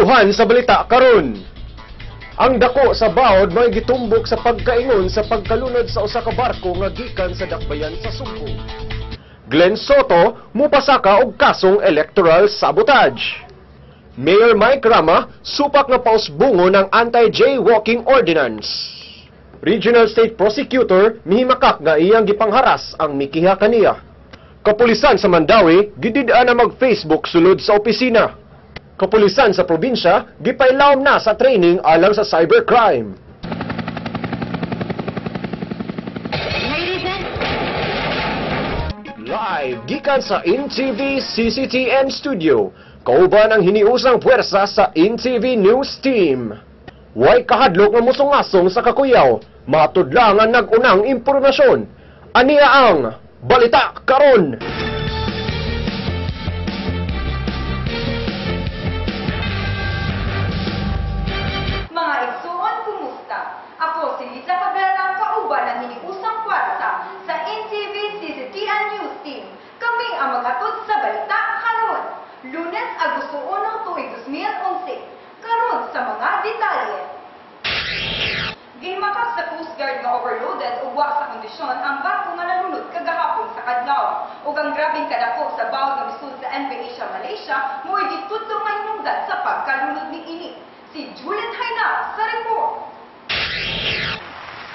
Uluhan sa balita karon. Ang dako sa baod may gitumbok sa pagkaingon sa pagkalunod sa usa ka barko nga gikan sa dakbayan sa Sugbo. Glenn Soto mupasaka og kasong electoral sabotage. Mayor Mike Rama supak nga pausbungo ng anti-jaywalking ordinance. Regional State Prosecutor mihimakak nga iyang gipangharas ang mikiha kaniya. Kapulisan sa Mandaue gidid-an na mag-Facebook sulod sa opisina. Kapulisan sa probinsya gipailawom na sa training alang sa cybercrime. Live gikan sa NTV CCTN Studio, kauban ang hiniusang puwersa sa NTV News Team. Way kahadlok nga musungasong sa kakuyaw, matud lang ang nag-unang impormasyon. Aniya ang Balita Karon! Mga igsuon, kumusta? Ako si Liza Cabrera, kauban ng hiniusang kwarta sa NTV CCTN News Team. Kami ang maghatod sa balita karon. Lunes, Agosto 1, tuig 2011. Karon sa mga detalye. Gihimakak sa Coast Guard nga overloaded ug wa sa kondisyon ang barko nga nalunod kagahapon sa kadlaw. Ug ang grabeng kadako sa bawod nga misud sa MV Asia Malaysia mo'y gitudlo nga hinungdan sa pagkalunod niini. Si Juliet Hayna sa report.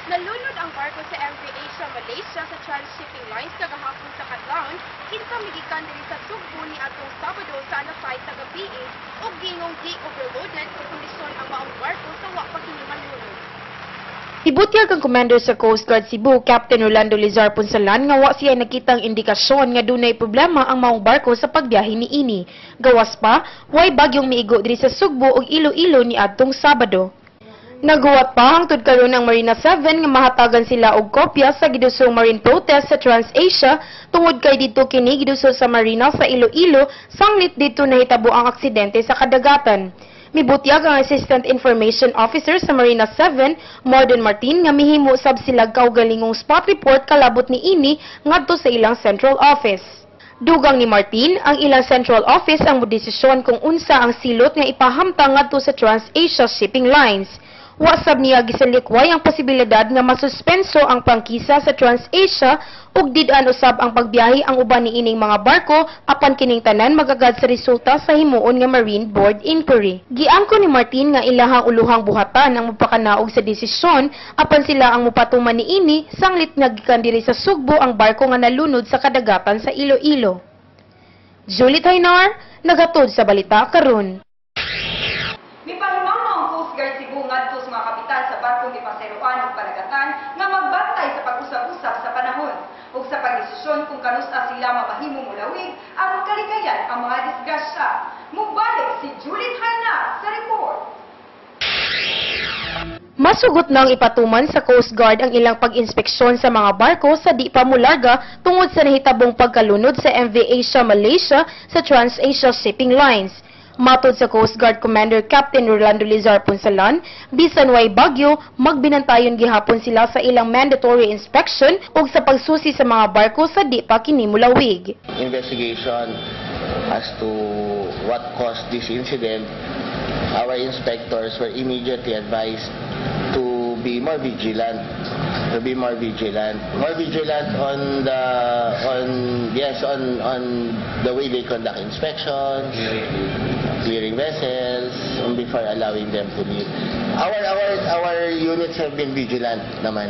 Nalunod ang barko sa MV Asia Malaysia sa transshipping lines kagahapon sa kadlawon kinsa migikan diri sa Sugbo ni atong Sabado sa alas 6 sa gabi ug gingong di overloaded o kondisyon ang maong barko sa wa pa kini malunod. Ibutyag ang commander sa Coast Guard Cebu, Captain Orlando Lizar Punsalan, nga wa siya nakitang indikasyon nga dunay problema ang maong barko sa pagbiyahe niini. Gawas pa, way bagyong miigo diri sa Sugbo ug Iloilo ni adtong Sabado. Naguwat pa hangtod karon ang Marina 7 nga mahatagan sila og kopya sa gidusong marine protest sa TransAsia tungod kay didto kini giduso sa Marina sa Iloilo sanglit didto nahitabo ang aksidente sa kadagatan. Mibutyag ang Assistant Information Officer sa Marina 7, Morden Martin, nga mihimo sab sila kaugalingong spot report kalabot niini ngadto sa ilang central office. Dugang ni Martin, ang ilang central office ang modesisyon kung unsa ang silot nga ipahamtang ngadto sa TransAsia Shipping Lines. Wasab niya gisalikway ang posibilidad nga masuspenso ang prangkisa sa TransAsia ug did-an usab ang pagbiyahe ang uban niining mga barko apan kining tanan magagad sa resulta sa himuon nga Marine Board Inquiry. Giangko ni Martin nga ilahang uluhang buhatan ang mopakanaog sa desisyon apan sila ang mopatuman niini sanglit nga gikan diri sa Sugbo ang barko nga nalunod sa kadagatan sa Iloilo. Julie Taynar, nagatod sa balita karon. Mipahimaw ang Coast Guard Cebu ngadto sa mga kapitan sa barkong gipaseroan ug panagatan nga magbantay sa pag-usab-usab sa panahon ug sa pagdesisyon kung kanus-a sila mamahimo molawig aron kalikayan ang mga disgrasya. Mubalik si Juliet Hayna sa report. Masugot nang ipatuman sa Coast Guard ang ilang pag-inspeksyon sa mga barko sa di pa mularga tungod sa nahitabong pagkalunod sa MV Asia Malaysia sa TransAsia Shipping Lines. Matod sa Coast Guard Commander Captain Rolando Lizar Punsalan, bisan way bagyo, magbinantayon gihapon sila sa ilang mandatory inspection ug sa pagsusi sa mga barko sa di pa kini mulawig. Investigation as to what caused this incident, our inspectors were immediately advised to be more vigilant, to be more vigilant, more vigilant on the on yes on on the way they conduct inspections, clearing vessels, and before allowing them to leave. Our units have been vigilant naman.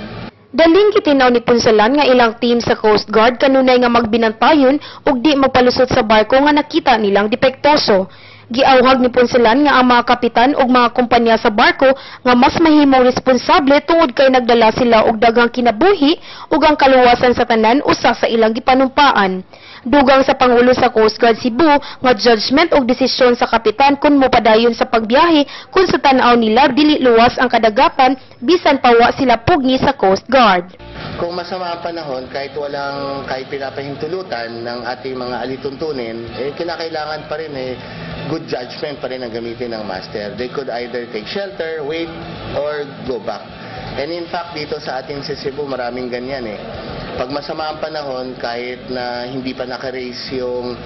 Daling kitinaw ni Punsalan nga ilang team sa Coast Guard kanunay nga magbinantayon ug di magpalusot sa barko nga nakita nilang depektoso. Giawhag ni Punsalan nga ang mga kapitan ug mga kumpanya sa barko nga mas mahimong responsable tungod kay nagdala sila og daghang kinabuhi ug ang kaluwasan sa tanan usa sa ilang gipanumpaan. Dugang sa Pangulo sa Coast Guard Cebu nga judgment og desisyon sa kapitan kung mopadayon sa pagbiyahe kung sa tan-aw nila dili luwas ang kadagatan bisan pa wa sila pugni sa Coast Guard. Kung masama ang panahon, kahit walang, kahit pinapahintulutan ng ating mga alituntunin, eh, kinakailangan pa rin eh, good judgment pa rin ang gamitin ng master. They could either take shelter, wait, or go back. And in fact, dito sa ating sa Cebu, maraming ganyan eh. Pag masama ang panahon, kahit na hindi pa naka-raise yung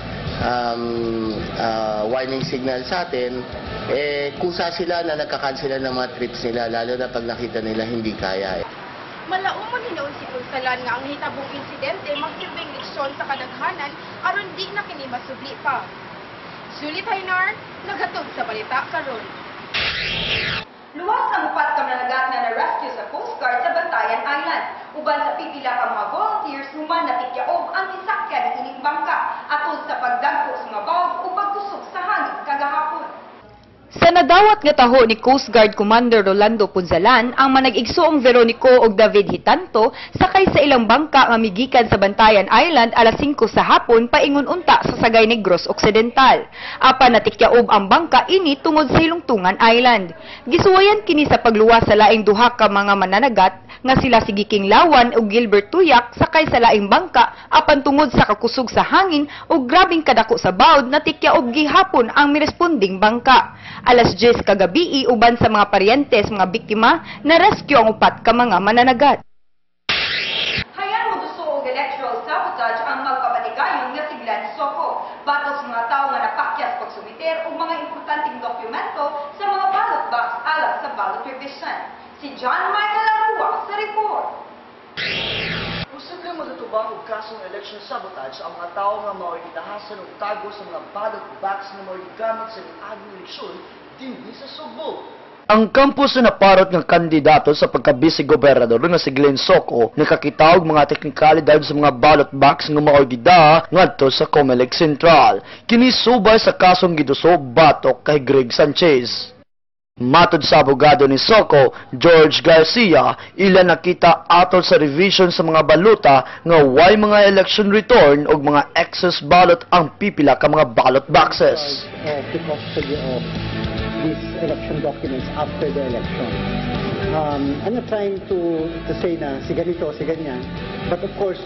warning signal sa atin, eh, kusa sila na nagka-cancel ng mga trips nila, lalo na pag nakita nila hindi kaya. Malaumon hinuon si Punsalan nga ang hitabong insidente magsilbing leksyon sa kadaghanan aron di na kini masubli pa. Julie Taynar, naghatod sa balita karon. Luwas ang upat ka mananagat nga na-rescue sa Coast Guard sa Bantayan Island. Uban sa pipila ka mga volunteers, human natikyaob ang gisakyan ining bangka atol sa pagdagko sa mga bawog ug pagkusog sa hangin kagahapon. Sa nadawat nga taho ni Coast Guard Commander Rolando Punzalan ang manag-igsuong Veronico og David Hitanto sakay sa ilang bangka nga migikan sa Bantayan Island alas 5 sa hapon paingon unta sa Sagay Negros Occidental. Apan natikyaob ang bangka ini tungod sa Hilungtungan Island. Gisuwayan kini sa pagluwas sa laing duha ka mga mananagat nga sila si Giking Lawan ug Gilbert Tuyak sakay sa laing bangka, apan tungod sa kakusog sa hangin ug grabing kadako sa bawd, natikyaob gihapon ang miresponding bangka. Alas 10 kagabi, uban sa mga paryentes mga biktima, na rescue ang upat ka mga mananagat. Hayan moduso og electoral sabotage ang magpapatigayon nga si Glenn Soco batok sa mga tawo nga napakyas pagsumiter og mga importanteng dokumento sa mga ballot box alang sa ballot revision. Si John Michael Arua sa report. Posible magatubang og kasong election sabotage ang mga tawo nga mao'y gitahasan og tago sa mga ballot box nga mao'y gigamit sa niaging eleksyon dinhi sa Sugbo. Ang kampo sa naparot nga kandidato sa pagka-vice gobernador nga si Glenn Soco nakakita og mga teknikalidad sa mga ballot box nga mao'y gidaa ngadto sa COMELEC Central. Kini subay sa kasong giduso batok kay Greg Sanchez. Matod sa abogado ni Soco, George Garcia, ila nakita atol sa revision sa mga baluta nga way mga election return og mga excess ballot ang pipila ka mga ballot boxes. Of the custody of these election documents after the election. I'm not trying to say na si ganito, si ganyan. But of course,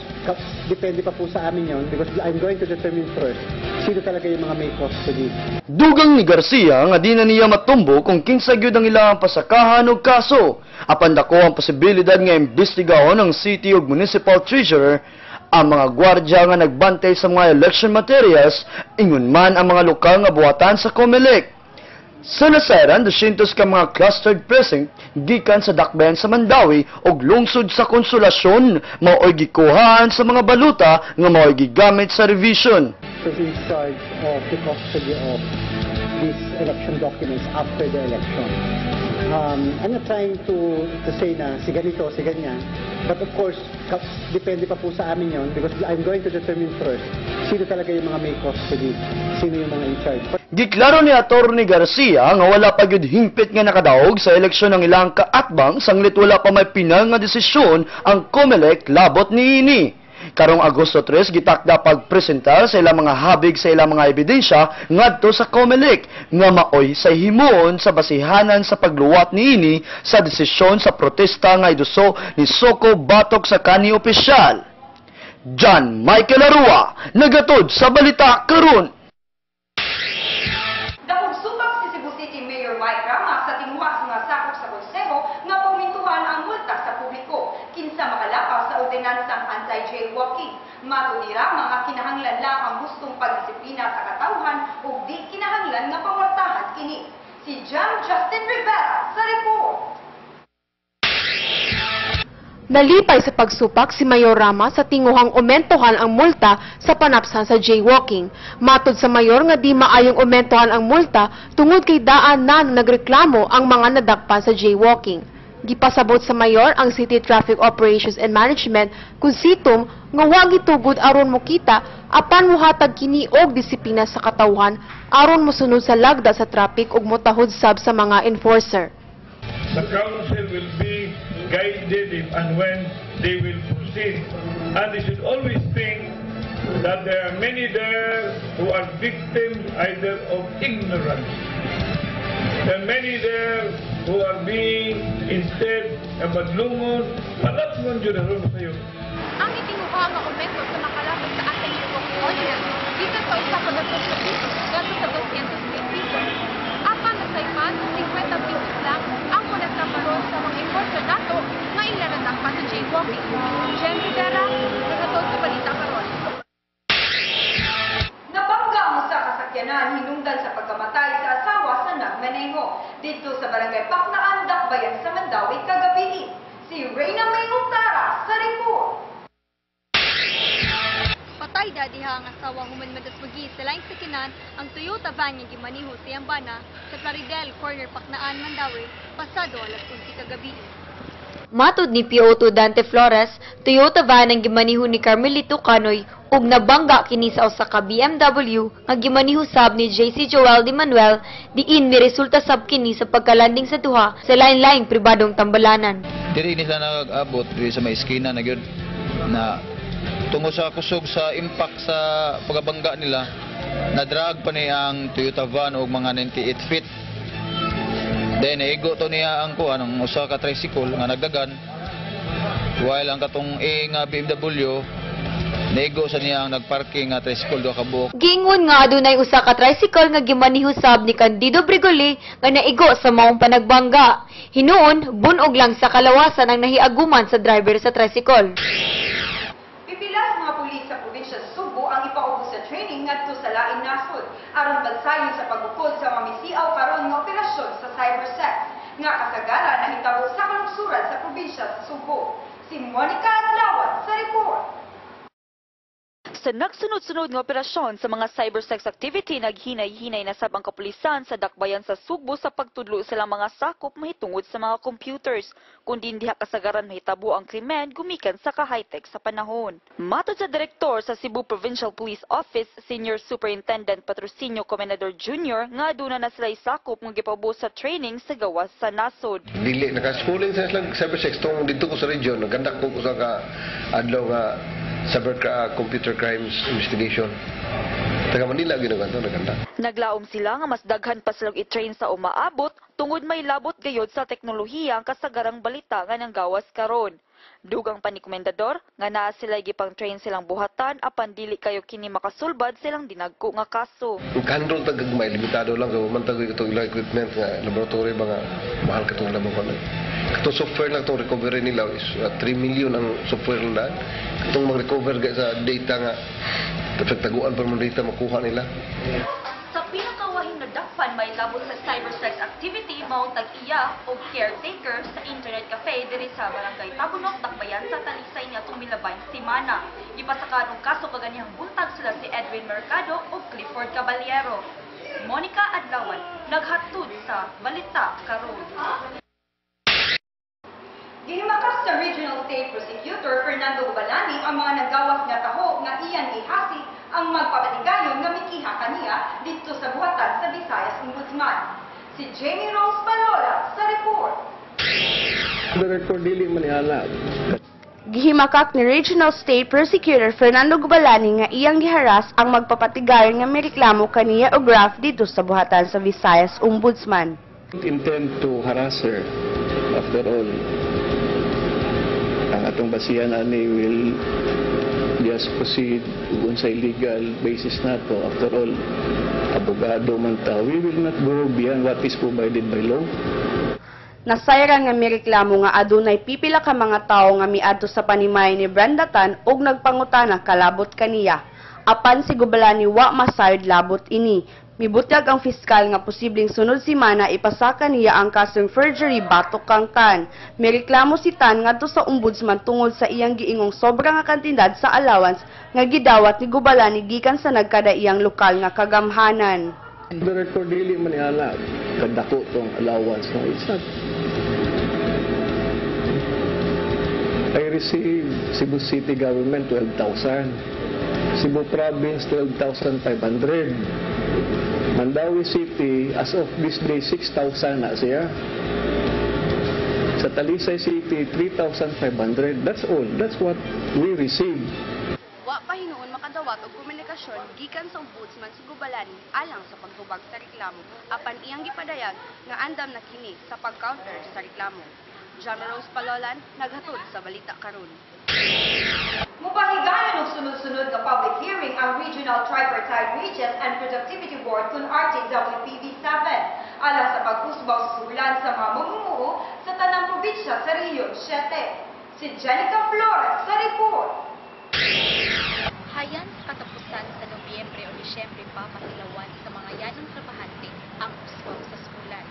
depende pa po sa amin yon because I'm going to determine first sino talaga yung mga may custody. Dugang ni Garcia nga di na niya matumbo kung kinsa gyud ang ilang pasakahan og kaso. Apan dako ang posibilidad nga imbestigahon ng city ug municipal treasurer, ang mga gwardya nga nagbantay sa mga election materials, ingon man ang mga lokal nga buhatan sa COMELEC. Sa nasayran, 200 ka mga clustered precinct gikan sa dakbayan sa Mandaue ug lungsod sa Konsolasyon mao'y gikuhaan sa mga baluta nga mao'y gigamit sa revision. Who's in charge of the custody of these election documents after the election. I'm not trying to say na si ganito, si ganyan. But of course, depende pa po sa amin yon because I'm going to determine first sino talaga yung mga may custody, sino yung mga in charge. Giklaro ni Attorney Garcia nga wala pa gyud hingpit nga nakadaog sa eleksyon ng ilang kaatbang sanglit wala pa may pinal nga desisyon ang COMELEC labot niini. Karong Agosto 3, gitakda pagpresentar sa ilang mga habig sa ilang mga ebidensya ngadto sa COMELEC nga maoy sa himuon sa basihanan sa pagluwat niini sa desisyon sa protesta nga iduso ni Soco batok sa kani opisyal. John Michael Arua, nagatod sa balita karon. Dakong supak si Cebu City Mayor Mike Rama sa tinguha sa mga sakop sa konseho nga paumintuhan ang multa sa publiko kinsa makalapas sa ordinansang anti-jaywalking. Matod ni Rama nga kinahanglan lang ang hustong pagdisiplina sa katawhan ug di kinahanglan nga pamultahan kini. Si John Justin Rivera sa report. Nalipay sa pagsupak si Mayor Rama sa tinguhang umentohan ang multa sa panapsan sa jaywalking. Matod sa mayor nga di maayong umentohan ang multa tungod kay daan na nagreklamo ang mga nadakpan sa jaywalking. Gipasabot sa mayor ang City Traffic Operations and Management kung sitom nga wa gitugod aron mokita, apan mohatag kini og disiplina sa katawhan aron mosunod sa lagda sa traffic ug motahod sab sa mga enforcer. The council will be guided if and when they will proceed. And they should always think that there are many there who are victims either of ignorance. There are many there who are being instead madlungon, malatngon jud aron sa'yo. Ang itinguha nga aumento sa makalapas sa anti-jaywalking ordinance gikan sa 180 pesos ngadto sa 210 pesos. Apan nasaypan, 50 pesos lang ang multa karon sa mga enforcer nato. Mainglanod pa sa jaywalking. Jen Rivera, naghatod sa balita karon. Nabangga ang usa ka sakyanan hinungdan sa pagkamatay sa asawa sa nagmaneho didto sa Barangay Paknaan, Dakbayan sa Mandaue kagabii. Si Reyna May Untara sa report. Patay da diha ang asawa human madaswagi sa laing sakinan ang Toyota van nga gimaniho sa iyang bana sa Plaridel, Corner Paknaan, Mandaue, pasado alas 11 kagabi. Matod ni PO2 Dante Flores, Toyota van ang gimaniho ni Carmelito Canoy ug nabangga kini sa usa ka BMW nga gimaniho sab ni JC Joel Di Manuel, diin miresulta sab kini sa pagkalanding sa duha sa lain-laing pribadong tambalanan. Diri ni sila nag-abot diri sa may iskina na gyud na tungod sa kusog sa impact sa pagabangga nila, na drag pa ni ang Toyota van og mga 98 feet. Then naigo to niya ang kuan, ang usa ka tricycle nga nagdagan, while ang katong A nga BMW, naigo sa niya ang nagparking nga tricycle, duha ka buok. Giingon nga adunay usa ka tricycle nga gimaniho sab ni Candido Brigoli nga naigo sa maong panagbangga. Hinuon, bunog lang sa kalawasan ang nahiaguman sa driver sa tricycle. Pipila sa mga pulis sa probinsya sa Sugbo ang ipaubos sa training ngadto sa laing nasod aron bansayon sa pagbukod sa mga misiaw karon nga operasyon sa cybersex nga kasagaran nahitabo sa kalungsuran sa probinsya sa Sugbo. Si Monica Adlawan sa report. Sa nagsunod-sunod nga operasyon sa mga cybersex activity, naghinay-hinay na sab ang kapulisan sa Dakbayan sa Sugbo sa pagtudlo silang mga sakop mahitungod sa mga computers. Kundi diha kasagaran mahitabo ang krimen gumikan sa ka-high-tech sa panahon. Matod sa direktor sa Cebu Provincial Police Office, Senior Superintendent Patrocinio Comendador Jr., nga aduna na sila sakop nga gipaubos sa training sa gawas sa nasod. Dili naka-schooling sa silang cybersex tong dito ko sa region, naganda ko sa ka adlaw nga cyber computer crimes investigation. Taga Manila ginaganto naganda. Naglaom sila nga mas daghan pa silang i-train sa umaabot tungod may labot gayod sa teknolohiya ang kasagarang balita nga nanggawas karon. Dugang pa ni Komendador nga naa sila gipang train silang buhatan, apan dili kayo kini makasulbad silang dinagko nga kaso. Ang handle tag gagmay, limitado lang kay man tag itong ilang equipment nga laboratory ba nga mahal katong lamang kuan. Katong software lang itong recovery nila is 3 million ang software nila. Katong mag-recover ga sa data nga taguan pa man data makuha nila. Sa pinakawahing nadakpan may labot sa cybersex activity mao tag-iya o caretaker sa internet cafe diri sa Barangay Tabunok, Dakbayan sa Talisay niadtong milabayng semana. Gipasakan og kaso kaganihang buntag sila si Edwin Mercado ug Clifford Caballero. Monica Adlawan, naghatod sa balita karon. Gihimakak sa Regional State Prosecutor Fernando Gubalani ang mga nagawas nga taho nga iyang gihasi ang magpapatigayon nga mikiha kaniya didto sa buhatan sa Visayas Ombudsman. Si Jamie Rose Palola sa report. Director, dili man niala. Gihimakak ni Regional State Prosecutor Fernando Gubalani nga iyang giharas ang magpapatigayon nga mireklamo kaniya og graft didto sa buhatan sa Visayas Ombudsman. Intend to harass her. After all, ang atong basihan ani will just proceed ug unsay legal basis nato. After all, abogado man ta. We will not go beyond what is provided by law. Nasayran nga mireklamo nga adunay pipila ka mga tawo nga miadto sa panimay ni Brenda Tan og nagpangutana kalabot kaniya. Apan si Gubalani wa masayod labot ini. Mibutyag ang fiskal nga posibleng sunod semana ipasaka niya ang kasong forgery batok kang Tan. Mireklamo si Tan ngadto sa ombudsman tungod sa iyang giingong sobra nga kantidad sa allowance nga gidawat ni Gubalani gikan sa nagkadaiyang lokal nga kagamhanan. Director, dili man niala kadako tong allowance. No, it's not. I receive Cebu City Government 12,000. Cebu Province 12,500. Mandaue City as of this day 6,000 na siya. Sa Talisay City 3,500. That's all. That's what we receive. Wa pa hinuon makadawat og komunikasyon gikan sa ombudsman si Gubalani alang sa pagtubag sa reklamo, apan iyang gipadayag nga andam na kini sa pag-counter sa reklamo. Jamie Rose Palolan, naghatod sa balita karon. Mupahigayon og sunod-sunod nga public hearing ang Regional Tripartite Wages and Productivity Board kun RTWPB 7. alang sa pag-usbaw sa suhulan sa mga mamumuo sa tanang probinsya sa Rehiyon 7. Si Jenica Flores sa report. Hayan sa katapusan sa Nobyembre o Disyembre pa mahilawan sa mga yanong trabahante ang usbaw sa suhulan.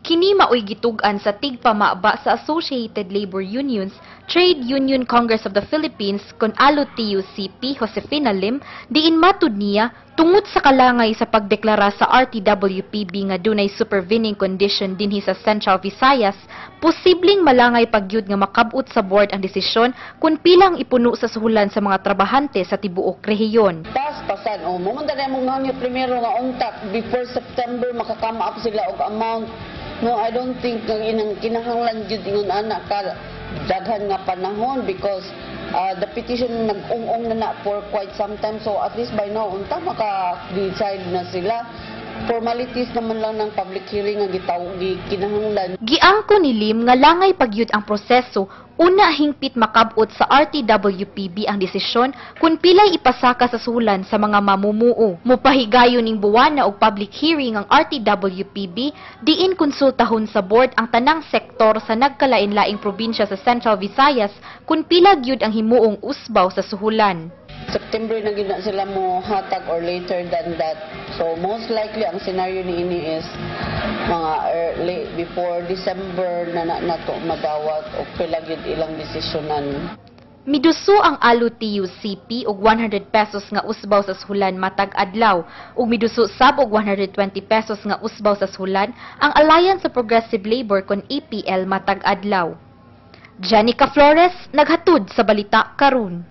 Kini maoy gitug-an sa tigpamaba sa Associated Labor Unions, Trade Union Congress of the Philippines kon ALO TUCP Josefina Lim, diin matud niya tungod sa kalangay sa pagdeklara sa RTWPB nga dunay supervening condition dinhi sa Central Visayas, posibleng malangay pagyud nga makabot sa board ang desisyon kung pilang ipuno sa suhulan sa mga trabahante sa tibuok rehiyon. Pas pasan o mo man dali mong hangyo primero nga untak before September maka-come up sila og amount. No, I don't think nga inang kinahanglan gyud ingon ana ka daghan nga panahon because the petition nag-ung-ung na na for quite some time, so at least by now unta maka-decide na sila. Formalities naman lang ng public hearing nga gitawag gi kinahanglan. Giangko ni Lim nga langay pagyud ang proseso una hingpit makabot sa RTWPB ang desisyon kung pilay ipasaka sa suhulan sa mga mamumuo. Mupahigayon ning buwana og public hearing ang RTWPB diin konsultahon sa board ang tanang sektor sa nagkalain-laing probinsya sa Central Visayas kung pila gyud ang himuong usbaw sa suhulan. September na gyud na sila mo hatag or later than that. So most likely ang scenario ni ini is mga early before December na na nato madawat o pila gyud ilang desisyonan. Miduso ang ALO TUCP og 100 pesos nga usbaw sa suhulan matag adlaw ug miduso sab og 120 pesos nga usbaw sa suhulan ang Alliance of Progressive Labor kon APL matag adlaw. Janica Flores, naghatod sa balita karon.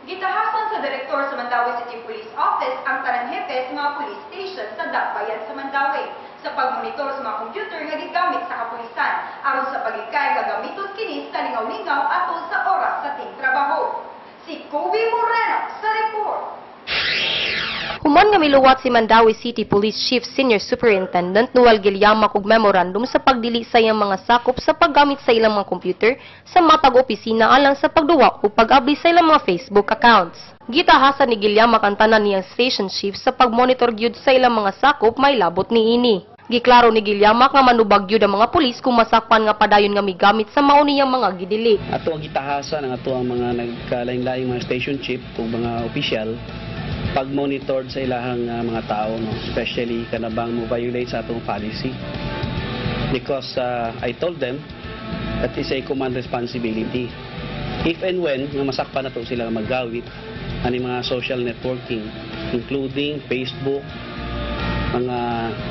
Gitahasan sa direktor sa Mandaue City Police Office ang tanang hepe sa mga police station sa Dakbayan sa Mandaue sa pagmonitor sa mga computer nga gigamit sa kapulisan aron sa pagikay nga gamiton kini sa lingaw-lingaw atol sa oras sa tingtrabaho. Si Kobe Moreno sa report. Human nga miluwat si Mandaue City Police Chief Senior Superintendent Noel Gilliamac og memorandum sa pagdili sa iyang mga sakop sa paggamit sa ilang mga computer sa matag opisina alang sa pagduwa o pag-abli sa ilang mga Facebook accounts. Gitahasan ni Gilliamac ang tanan niyang station chief sa pagmonitor gyud sa ilang mga sakop may labot niini. Giklaro ni Gilliamac nga manubag gyud ang mga pulis kung masakpan nga padayon nga migamit sa mao niyang mga gidili. Ato ang gitahasan ang ato ang mga nagkalain-laing mga station chief ug mga opisyal pag-monitor sa ilahang mga tao, no, especially kanabang mo violate sa atong policy, because I told them that is a command responsibility if and when nga masakpan nato sila nga maggawit ani mga social networking, including Facebook, mga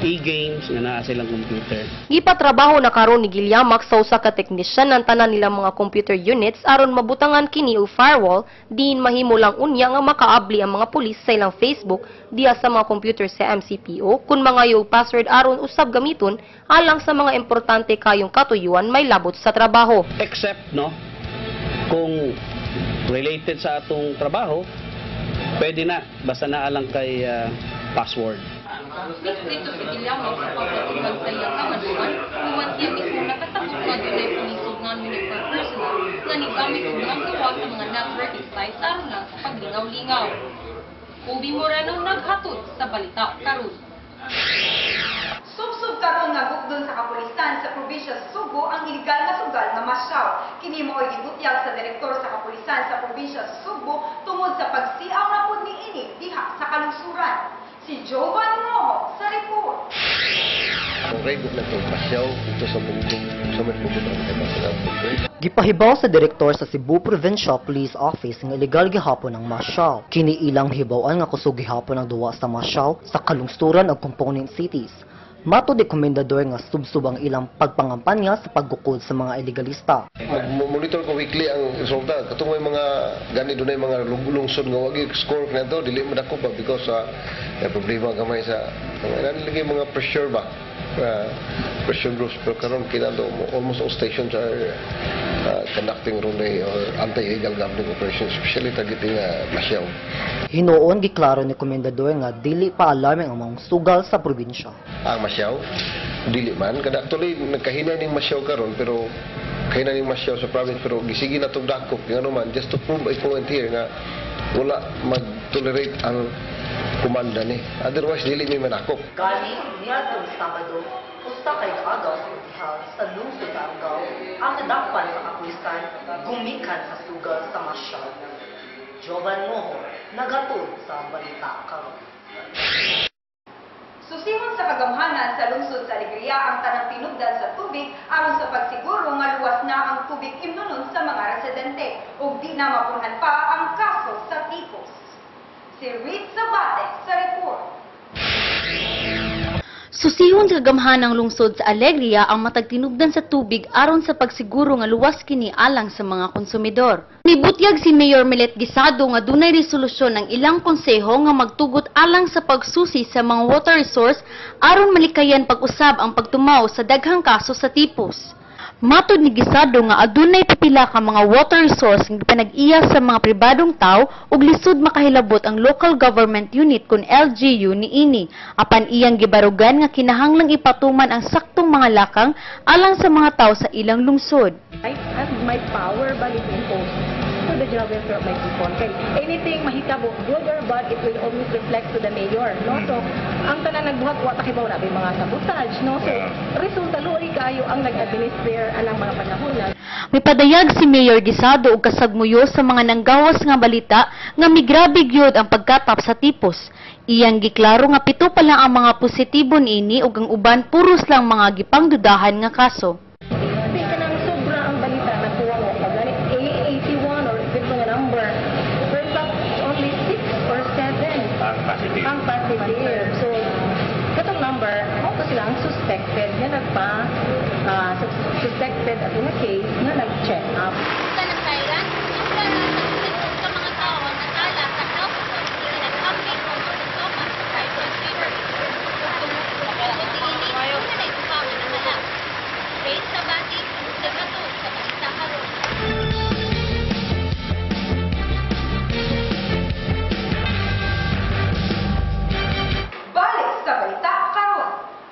e-games nga naa sa ilang computer. Gipatrabaho na karon ni Gilliamac sa usa ka teknisyan ang tanan nilang mga computer units aron mabutangan kini og firewall diin mahimo lang unya nga makaabli ang mga pulis sa ilang Facebook diha sa mga computer sa MCPO kung mangayo og password aron usab gamiton alang sa mga importante kayong katuyuan may labot sa trabaho. Except, no, kung related sa atong trabaho, pwede na basta naa lang kay password. Mistrito si Gilliamac sa pagpatubag sa iyang kamanduan, human siya mismo nakasabot nga dunay pulisod nga uniform personnel nga nigamit og gawa sa mga networking sites aron lang sa paglingaw-lingaw. Kobe Moreno, naghatod sa balita karon. Subsob karon nga gukdon sa kapulisan sa probinsya sa Sugbo ang illegal nga sugal nga Masyaw. Kini mao'y gibutyag sa direktor sa kapulisan sa probinsya sa Sugbo tungod sa pagsiaw na pud niini diha sa kalungsuran. Si Jovan Moho sa report. Ang raid na ito, Masyaw, dito sa Munggo, sa may pupunta sa Gipahibaw sa direktor sa Cebu Provincial Police Office nga ilegal gihapon ang Masyaw. Kini ilang hibaw-an nga kusog gihapon ang duwa sa Masyaw sa kalungsuran ug component cities. Matod ni komendador nga subsob ang ilang pagpangampanya sa paggukod sa mga ilegalista. Mag-monitor ko weekly ang resulta. Katong may mga gani dunay mga lungsod nga wagi score na to, dili madako pa because may problema gamay sa mga lagi mga pressure ba? Pressure groups, pero karon kita to almost all stations are conducting relay or anti-illegal gambling operations, especially targeting Masyaw. Hinuon giklaro ni komendador nga dili pa alarming ang mga sugal sa probinsya. Ang Masyaw, dili man kada actually nagkahinay ning Masyaw karon, pero kahina ning Masyaw sa province, pero gisigi na tong dakop ngano man just to prove a point here nga wala mag-tolerate ang kumanda ni. Otherwise, dili mi manakop. Gani, niadtong Sabado, usa ka agaw sa opisyal sa lungsod sa Argao ang nadakpan sa kapulisan gumikan sa sugal sa martial. Jovan Moho, naghatod sa balita karon. Susihon sa kagamhanan sa lungsod sa Alegria ang tanang tinubdan sa tubig aron sa pagsiguro nga luwas na ang tubig imnonon sa mga residente ug di na mapunhan pa ang kaso sa tipos. Si Reed Sabate sa report. Susihon sa kagamhanang lungsod sa Alegria ang matag tinubdan sa tubig aron sa pagsiguro nga luwas kini alang sa mga konsumidor. Nibutyag si Mayor Milet Guisado nga dunay resolusyon ang ilang konseho nga magtugot alang sa pagsusi sa mga water resource aron malikayan pag-usab ang pagtumaw sa daghang kaso sa tipos. Matod ni Guisado nga adunay pipila ka mga water resource nga gipanag-iya sa mga pribadong tawo ug lisod makahilabot ang local government unit kun LGU niini. Apan iyang gibarugan nga kinahanglang ipatuman ang saktong mga lakang alang sa mga tawo sa ilang lungsod. I have my power ba to impose for the general welfare of my people. Kay anything mahitabo, good or bad, it will always reflect to the mayor, no? So, ang tanan nagbuhat wa ta kibaw na mga sabotage, no? So, resulta luoy kaayo ang nag-administer anang mga panahon na. Mipadayag si Mayor Guisado og kasagmuyo sa mga nanggawas nga balita nga migrabe gyud ang pagkatap sa tipos. Iyang giklaro nga 7 pa lang ang mga positibo niini ug ang uban puros lang mga gipangdudahan nga kaso. Di ka nang sobra ang balita na kuha mo pag 81 or ganito nga number. Pero in fact, only 6 or 7 ang positive. Ang positive. So, katong number, mao to sila ang suspected nga nagpa suspected at in a case nga nag-check up. Sa nasayran, sa mga tao ang natala sa health authority nga nag-update og mga sintomas sa typhoid fever. Ug tungod sa niini, duna nay duha nga natala. Faith Sabati, naghatod sa balita karon. Balik sa balita karon.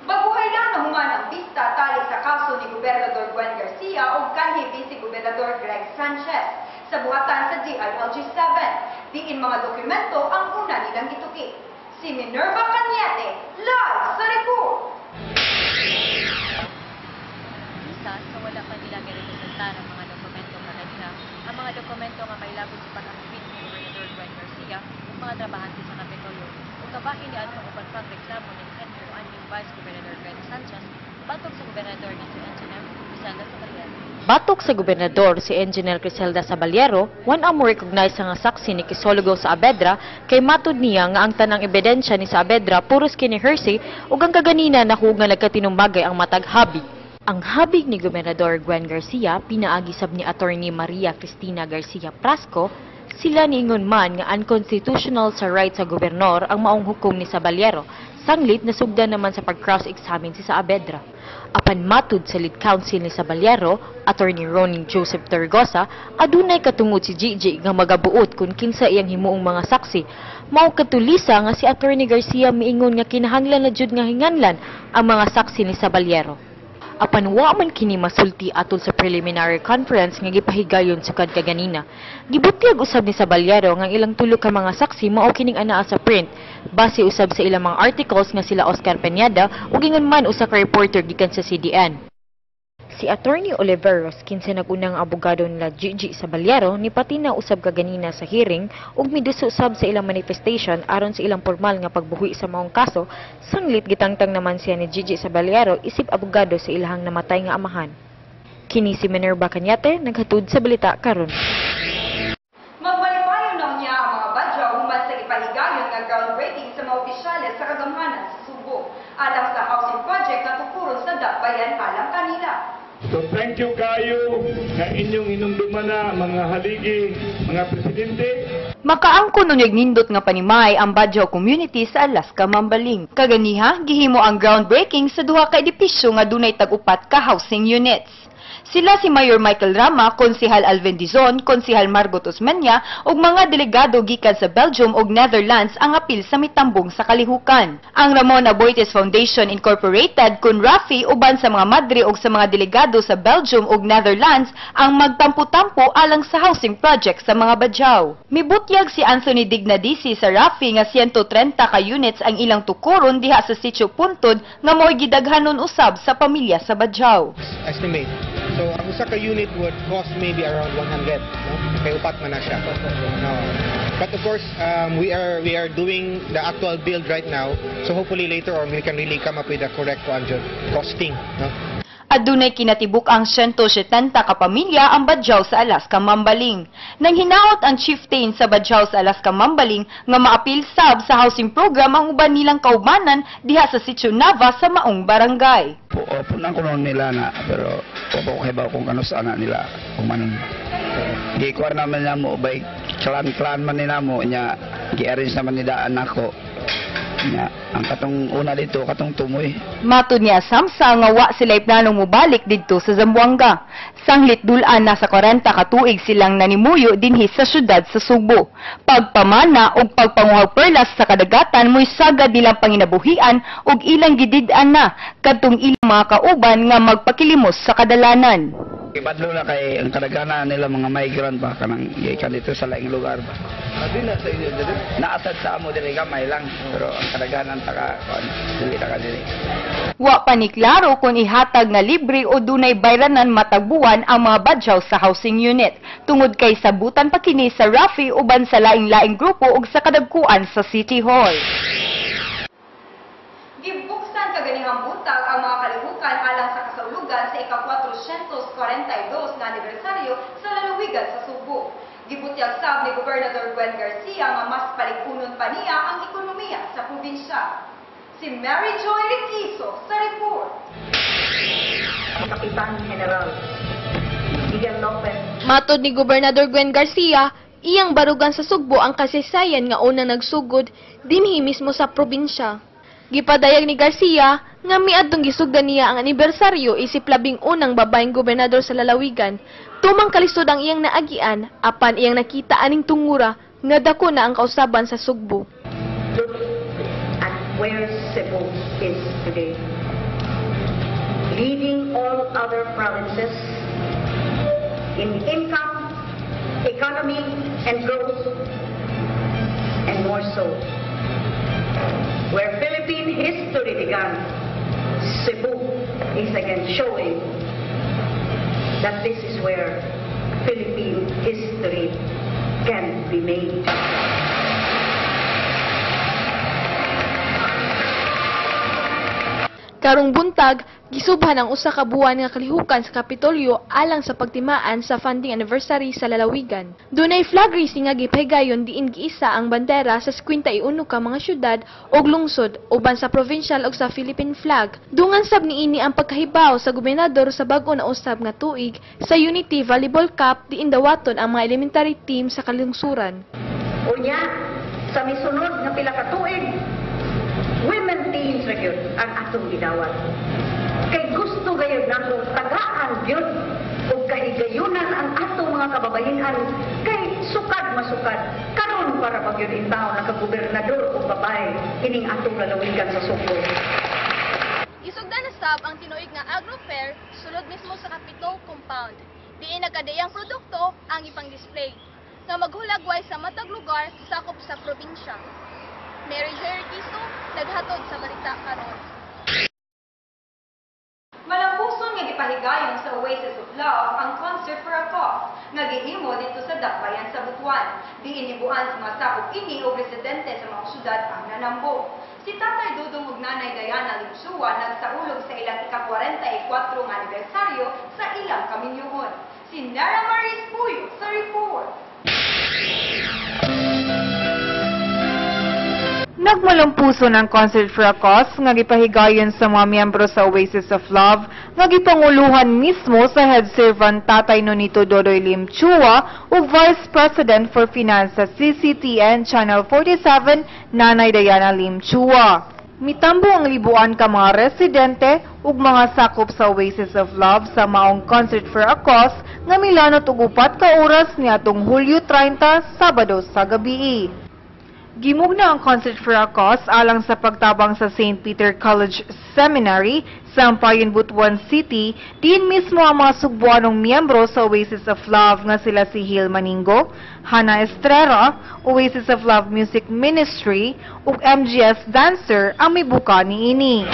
Baguhay lang nahuman ang bista tali sa kaso ni Gobernador Gwen Garcia o kanhi Vice Gobernador Greg Sanchez sa buhatan sa DILG 7. Diin mga dokumento ang una nilang gituki. Si Minerva Cañete, live sa report. Isa sa wala pa nila girepresentar ang mga dokumento kaganina, ang mga dokumento nga may labot sa pag-acquit ni Gobernador Gwen Garcia ug mga trabahante sa Kapitolyo ug kabahin ni adtong uban pang reklamo ni kanhi o anhing Vice Gobernador Greg Sanchez batok sa gobernador nga si Engineer Griselda Saballero. Batok sa gobernador si Engineer Griselda Saballero, one ang mo recognize nga saksi ni Crisologo Saavedra kay matud niya nga ang tanang ebidensya ni Saavedra puros kini hearsay ug ang kaganina nahuog nga nagkatinumbagay ang matag habig. Ang habig ni Gobernador Gwen Garcia pinaagi sab ni Attorney Maria Cristina Garcia Prasco, sila niingon man nga unconstitutional sa right sa gobernador ang maong hukom ni Saballero, sanglit nasugdan naman sa pag-cross-examine si Saavedra. Apan matud sa lead counsel ni Saballero, Attorney Ronin Joseph Torregosa, adunay katungod si GG nga magabuot kung kinsa iyang himuong mga saksi. Mao katulisa nga si Attorney Garcia miingon nga kinahanglan na jud nga hinganlan ang mga saksi ni Saballero. Apan wa man kini masulti atol sa preliminary conference nga gipahigayon sukad kaganina. Gibutyag usab ni Saballero nga ilang tulo ka mga saksi mao kining anaa sa print, base usab sa ilang mga articles nga sila Oscar Peñada ug ingon man usa ka reporter gikan sa CDN. Si Attorney Oliveros, kinsa nag-unang abogado nila Gigi Saballero, nipatina usab kaganina sa hearing ug miduso usab sa ilang manifestation aron sa ilang formal nga pagbuhi sa maong kaso, sanglit gitangtang naman siya ni Gigi Saballero isip abogado sa ilahang namatay nga amahan. Kini si Minerva Cañete, naghatod sa balita karon. Magbalipayo na niya ang mga Badjao human sa ipahigayon nga groundbreaking sa mga opisyales sa kagamhanan sa Sugbo alang sa housing project nga tukuron sa Dakbayan alang kanila. So thank you kayo nga inyong inumduman na mga haligi, mga presidente. Makaangkon unyag nindot nga panimay ang Badjao community sa Alaska, Mambaling. Kaganiha, gihimo ang groundbreaking sa duha ka edipisyo nga dunay tag-upat ka housing units. Sila si Mayor Michael Rama, Konsehal Alvin Dizon, Konsehal Margot Osmeña ug mga delegado gikan sa Belgium ug Netherlands ang apil sa mitambong sa kalihukan. Ang Ramon Aboitiz Foundation Incorporated kun RAFI uban sa mga madre ug sa mga delegado sa Belgium ug Netherlands ang magtampo-tampo alang sa housing project sa mga Badjao. Mibutyag si Anthony Dignadice sa RAFI nga 130 ka units ang ilang tukoron diha sa Sitio Puntod nga mo'y gidaghanon usab sa pamilya sa Badjao. Estimate. So, ang usa ka unit would cost maybe around 100, no? Kay upat man na siya. No. But of course, we are doing the actual build right now. So hopefully later on we can really come up with the correct one, costing, no? Adunay kinatibuk ang 170 ka pamilya ang Badjao sa Alaska Mambaling. Nang hinaot ang chieftain sa Badjao sa Alaska Mambaling nga maapil sab sa housing program ang uban nilang kaubanan diha sa Sitio Nava sa maong barangay. Punan ko noon nila na, pero wa ko kahibaw kung ano sa anak nila kung manon. Gikuha naman namo bay clan-clan man ni namo nya, gi-arrange naman ni daan nako. Nya ang katong una dito katong tumoy. Matud niya samsa nga wa sila'y planong mobalik didto sa Zamboanga. Sanglit dul-an nasa 40 ka tuig silang nanimuyo dinhi sa syudad sa Sugbo. Pagpamana ug pagpanguhag perlas sa kadagatan mo'y sagad nilang panginabuhian ug ilang gidid-an na kadtong ilang mga kauban nga magpakilimos sa kadalanan. Ibadlo na kay ang kadaghanan nila mga migrant ba, kanang gikan dito sa laing lugar ba. Abi na sa inyo diri? Naasad sa amo diri gamay lang, pero ang kadaghanan taka kuan dili ta ka diri. Wa pa ni klaro kung ihatag nga libre o dunay bayranan matag buwan ang mga Badjao sa housing unit. Tungod kay sabutan pa kini sa RAFI uban sa laing-laing grupo ug sa kadagkuan sa City Hall. Gibuksan kaganihang buntag ang mga kalihukan alang sa kasaulugan sa ika-442 na anibersaryo sa lalawigan sa Sugbo. Gibutyag sab ni Gobernador Gwen Garcia nga mas palikunon pa niya ang ekonomiya sa probinsya. Si Mary Joy Riquiso sa report. Kapitan General Miguel Lopez. Matod ni Gobernador Gwen Garcia, iyang barugan sa Sugbo ang kasaysayan nga unang nagsugod dinhi mismo sa probinsya. Gipadayag ni Garcia nga miadtong gisugdan niya ang anibersaryo isip 11 babaeng gobernador sa lalawigan. Tumang kalisod ang iyang naagian, apan iyang nakita aning tungura nga dako na ang kausaban sa Sugbo. Look at where Cebu is today, leading all other provinces in income, economy, and growth, and more so, where Philippine history began, Cebu is again showing that this is where Philippine history can be made. Karong buntag, gisubhan ang usa ka buwan nga kalihukan sa Kapitolyo alang sa pagtimaan sa founding anniversary sa lalawigan. Dunay flag raising nga gipahigayon diin giisa ang bandera sa 51 ka mga syudad ug lungsod uban sa provincial ug sa Philippine flag. Dungan sab niini ang pagkahibaw sa gobernador sa bag-o na usab nga tuig sa Unity Volleyball Cup diin dawaton ang mga elementary team sa kalungsuran. Unya, sa misunod nga pila ka tuig, women teams ra gyud ang atong gidawat. Kay gusto gayud nako tagaan gyud og kahigayunan ang atong mga kababayenan, kay sukad masukad karon para pa gyud intawon nakagobernador og babae ining atong lalawigan sa Sugbo. Isugdan na sab ang tinuig nga Agro Fair sulod mismo sa Capitol Compound. Diin nagkadayang produkto ang ipang-display nga maghulagway sa matag lugar sakop sa probinsya. Mary Joy Riquiso, naghatod sa balita karon. Malampuson nga gipahigayon sa Oasis of Love ang Concert for a Cause nga gihimo dito sa Dakbayan sa Butuan. Diin nibuan sa mga sakop ini o residente sa mga syudad ang nanambo. Si Tatay Dudong ug Nanay Diana Limsua nagsaulog sa ilang ika-44 nga anibersaryo sa ilang kaminyuhon. Si Nara Maris Puyo sa report. Nagmalampuso ng Concert for a Cause nga gipahigayon sa mga miyembro sa Oasis of Love nga gipanguluhan mismo sa head servant Tatay Nonito Dodoy Lim Chua ug Vice President for Finance sa CCTN Channel 47 Nanay Diana Lim Chua. Mitambo ang libuan ka mga residente ug mga sakop sa Oasis of Love sa maong Concert for a Cause nga milanot og 4 ka oras niadtong Hulyo 30, Sabado sa gabii. Gimugna ang Concert for a Cause alang sa pagtabang sa St. Peter College Seminary sa Ampayon, Butuan City, diin mismo ang mga Sugbuanong miyembro sa Oasis of Love nga sila si Hil Maningo, Hannah Estrera, Oasis of Love Music Ministry, ug MGS Dancer ang mibuka niini.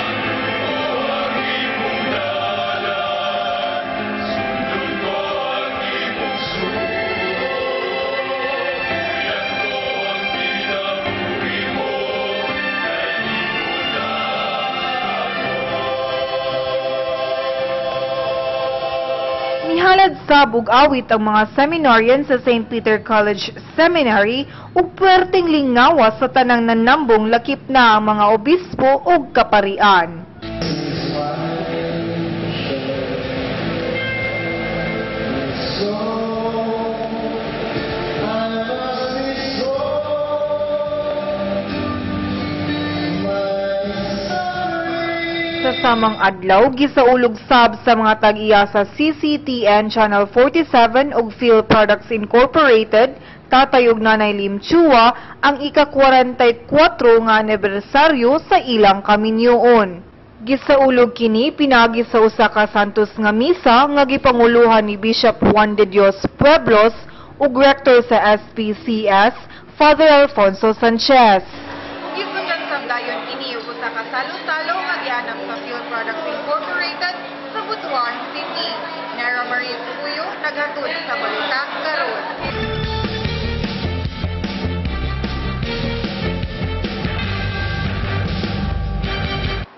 Mihalad sab ug awit ang mga seminarian sa St. Peter College Seminary ug puwerteng lingawa sa tanang nanambong lakip na ang mga obispo ug kaparian. Sa samang adlaw, gisaulog sab sa mga tag-iya sa CCTN Channel 47 ug Phil Products Incorporated, tatay ug nanay Lim Chua, ang ika-44 nga anibersaryo sa ilang kaminyoon. Gisaulog kini pinaagi sa usa ka Santos nga misa nga gipanguluhan ni Bishop Juan de Dios Pueblos ug rector sa SPCS, Father Alfonso Sanchez. Gisundan sab dayon kini ug usa ka salo-salo nga gianam sa Fuel Products Incorporated sa Butuan City. Nera Marie Puyo, naghatod sa balita karon.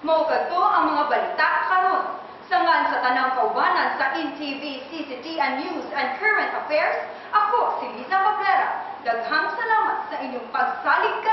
Mao kadto ang mga balita karon. Sangan sa tanang kaubanan sa NTV, CCTN News and Current Affairs, ako si Liza Cabrera. Daghang salamat sa inyong pagsalig.